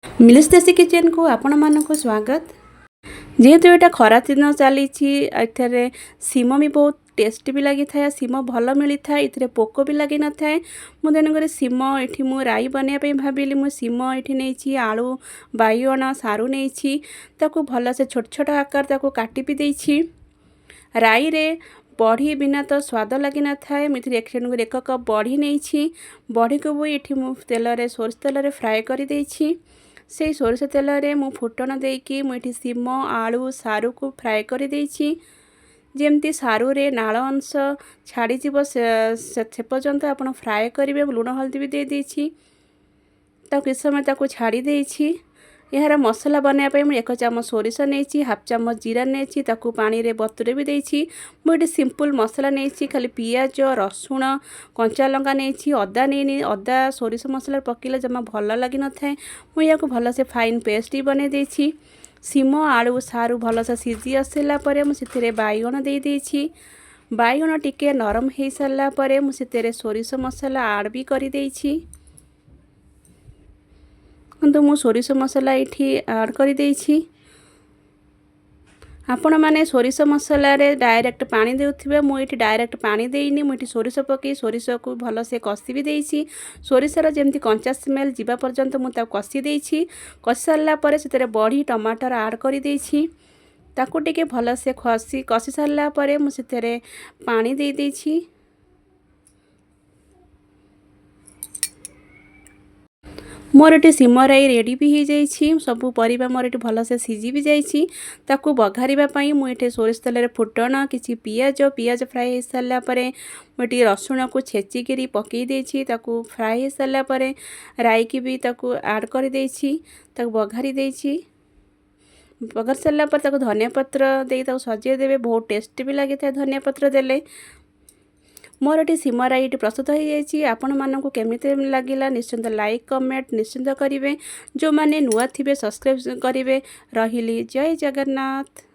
ମିଲିସ୍ ଦେଶୀ କିଚେନ୍କୁ ଆପଣମାନଙ୍କୁ ସ୍ୱାଗତ। ଯେହେତୁ ଏଇଟା ଖରା ଦିନ ଚାଲିଛି, ଏଥିରେ ଶିମ ବି ବହୁତ ଟେଷ୍ଟି ବି ଲାଗିଥାଏ, ଶିମ ଭଲ ମିଳିଥାଏ, ଏଥିରେ ପୋକ ବି ଲାଗିନଥାଏ। ମୁଁ ତେଣୁକରି ଶିମ ଏଠି ମୁଁ ରାଇ ବନେଇବା ପାଇଁ ଭାବିଲି। ମୁଁ ଶିମ ଏଠି ନେଇଛି, ଆଳୁ, ବାଇଗଣ, ସାରୁ ନେଇଛି। ତାକୁ ଭଲସେ ଛୋଟ ଛୋଟ ଆକାର ତାକୁ କାଟି ବି ଦେଇଛି। ରାଇରେ ବଢ଼ି ବିନା ତ ସ୍ୱାଦ ଲାଗିନଥାଏ। ମୁଁ ଏଥିରେ 1 କପ୍ ବଢ଼ି ନେଇଛି। ବଢ଼ିକୁ ବି ଏଠି ମୁଁ ତେଲରେ, ସୋରିଷ ତେଲରେ ଫ୍ରାଏ କରିଦେଇଛି। ସେଇ ସୋରିଷ ତେଲରେ ମୁଁ ଫୁଟଣ ଦେଇକି ମୁଁ ଏଠି ଶିମ, ଆଳୁ, ସାରୁକୁ ଫ୍ରାଏ କରିଦେଇଛି। ଯେମିତି ସାରୁରେ ନାଳ ଅଂଶ ଛାଡ଼ିଯିବ, ସେ ପର୍ଯ୍ୟନ୍ତ ଆପଣ ଫ୍ରାଏ କରିବେ। ଲୁଣ ହଳଦୀ ବି ଦେଇଦେଇଛି। ତାକୁ କିଛି ସମୟ ତାକୁ ଛାଡ଼ି ଦେଇଛି। ଏହାର ମସଲା ବନାଇବା ପାଇଁ ମୁଁ 1 ଚାମଚ ସୋରିଷ ନେଇଛି, ହାଫ୍ ଚାମଚ ଜିରା ନେଇଛି, ତାକୁ ପାଣିରେ ବତୁରେଇ ବି ଦେଇଛି। ମୁଁ ଏଠି ସିମ୍ପଲ୍ ମସଲା ନେଇଛି, ଖାଲି ପିଆଜ, ରସୁଣ, କଞ୍ଚା ଲଙ୍କା ନେଇଛି, ଅଦା ନେଇନି। ଅଦା ସୋରିଷ ମସଲାରେ ପକାଇଲେ ଜମା ଭଲ ଲାଗିନଥାଏ। ମୁଁ ଏହାକୁ ଭଲସେ ଫାଇନ୍ ପେଷ୍ଟ ବି ବନେଇ ଦେଇଛି। ଶିମ, ଆଳୁ, ସାରୁ ଭଲସେ ସିଝି ଆସିଲା ପରେ ମୁଁ ସେଥିରେ ବାଇଗଣ ଦେଇଦେଇଛି। ବାଇଗଣ ଟିକେ ନରମ ହେଇସାରିଲା ପରେ ମୁଁ ସେଥିରେ ସୋରିଷ ମସଲା ଆଡ଼୍ ବି କରିଦେଇଛି। କିନ୍ତୁ ମୁଁ ସୋରିଷ ମସଲା ଏଇଠି ଆଡ଼୍ କରିଦେଇଛି। ଆପଣମାନେ ସୋରିଷ ମସଲାରେ ଡାଇରେକ୍ଟ ପାଣି ଦେଉଥିବେ। ମୁଁ ଏଇଠି ଡାଇରେକ୍ଟ ପାଣି ଦେଇନି। ମୁଁ ଏଠି ସୋରିଷ ପକାଇ ସୋରିଷକୁ ଭଲସେ କଷି ବି ଦେଇଛି। ସୋରିଷର ଯେମିତି କଞ୍ଚା ସ୍ମେଲ୍ ଯିବା ପର୍ଯ୍ୟନ୍ତ ମୁଁ ତାକୁ କଷି ଦେଇଛି। କଷି ସାରିଲା ପରେ ସେଥିରେ ବଢ଼ି, ଟମାଟର ଆଡ଼୍ କରିଦେଇଛି। ତାକୁ ଟିକେ ଭଲସେ କଷି ସାରିଲା ପରେ ମୁଁ ସେଥିରେ ପାଣି ଦେଇଦେଇଛି। ମୋର ଏଠି ଶିମ ରାଇ ରେଡ଼ି ବି ହେଇଯାଇଛି। ସବୁ ପରିବା ମୋର ଏଠି ଭଲସେ ସିଝି ବି ଯାଇଛି। ତାକୁ ବଘାରିବା ପାଇଁ ମୁଁ ଏଠି ସୋରିଷ ତେଲରେ ଫୁଟଣ, କିଛି ପିଆଜ, ପିଆଜ ଫ୍ରାଏ ହେଇସାରିଲା ପରେ ମୁଁ ଏଠି ରସୁଣକୁ ଛେଚିକିରି ପକାଇ ଦେଇଛି। ତାକୁ ଫ୍ରାଏ ହେଇସାରିଲା ପରେ ରାଇକି ବି ତାକୁ ଆଡ଼୍ କରିଦେଇଛି। ତାକୁ ବଘାରି ଦେଇଛି। ବଘାରି ସାରିଲା ପରେ ତାକୁ ଧନିଆ ପତ୍ର ଦେଇ ତାକୁ ସଜେଇ ଦେବେ। ବହୁତ ଟେଷ୍ଟି ବି ଲାଗିଥାଏ ଧନିଆ ପତ୍ର ଦେଲେ। ମୋର ଏଠି ଶିମ ରାଇ ଏଠି ପ୍ରସ୍ତୁତ ହୋଇଯାଇଛି। ଆପଣମାନଙ୍କୁ କେମିତି ଲାଗିଲା, ନିଶ୍ଚିନ୍ତ ଲାଇକ୍, କମେଣ୍ଟ ନିଶ୍ଚିନ୍ତ କରିବେ। ଯେଉଁମାନେ ନୂଆ ଥିବେ, ସବସ୍କ୍ରାଇବ୍ କରିବେ। ରହିଲି, ଜୟ ଜଗନ୍ନାଥ।